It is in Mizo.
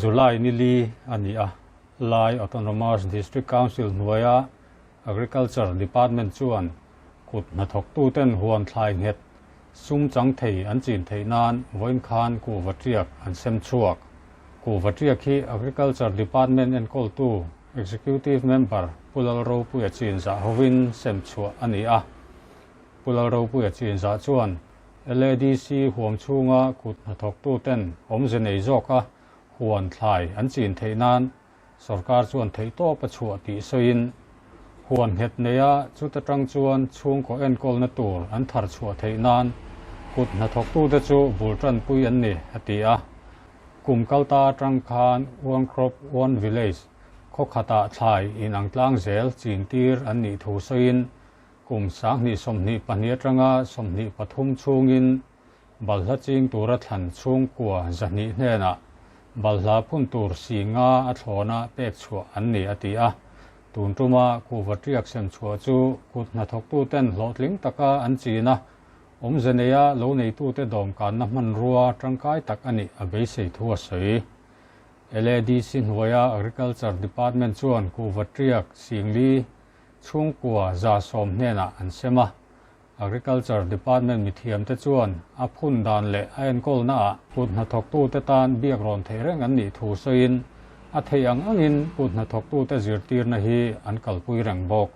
July ni li a ni a, Lai Autonomous District Council hnuaia Agriculture Department chuan kut hnathawktuten huan thlai nghet sum chang thei an chin theih nan vawiin khan kuhva tiak an sem chhuak. Kuhva tiak hi Agriculture Department enkawltu Executive Member Pu Lalropuia chinzah hovin sem chhuah a ni a. Pu Lalropuia chinzah chuan LADC huam chhunga kut hnathawktuten awmze nei zawka huan thlai an chin theih nan Sorkar chuan theihtawp a chhuah tih sawiin, huan nghet neia chuta tang chuan chhungkaw enkawlna tur an thar chhuah theih nan kut hnathawktute chu bul tanpui an ni, a ti a. Kum kalta atang khan One Crop One Village khaw khatah thlai inang tlang zel chin tir an nih thu sawiin, kum 2022 atanga 23 chhungin Balhla ching tura thlan chhungkua 200 hnenah balhla phun tur si nga a thlawna pek chhuah an ni, a ti a. Tun tuma kuhva tiak sem chhuah chu kut hnathawktuten hlawhtling taka an chin a, awmze neia lo neitute dawmkanna hmanrua tangkai tak a nih a beisei thu a sawi. LADC hnuaia Agriculture Department chuan kuhva tiak singli chhungkua 110 hnenah an sem a. Agriculture Department mithiamte chuan a phun dan leh a enkawlnaah kut hnathawktute tan biak rawn theih reng an nih thu sawiin, a theih ang angin kut hnathawktute zirtirna hi an kalpui reng bawk.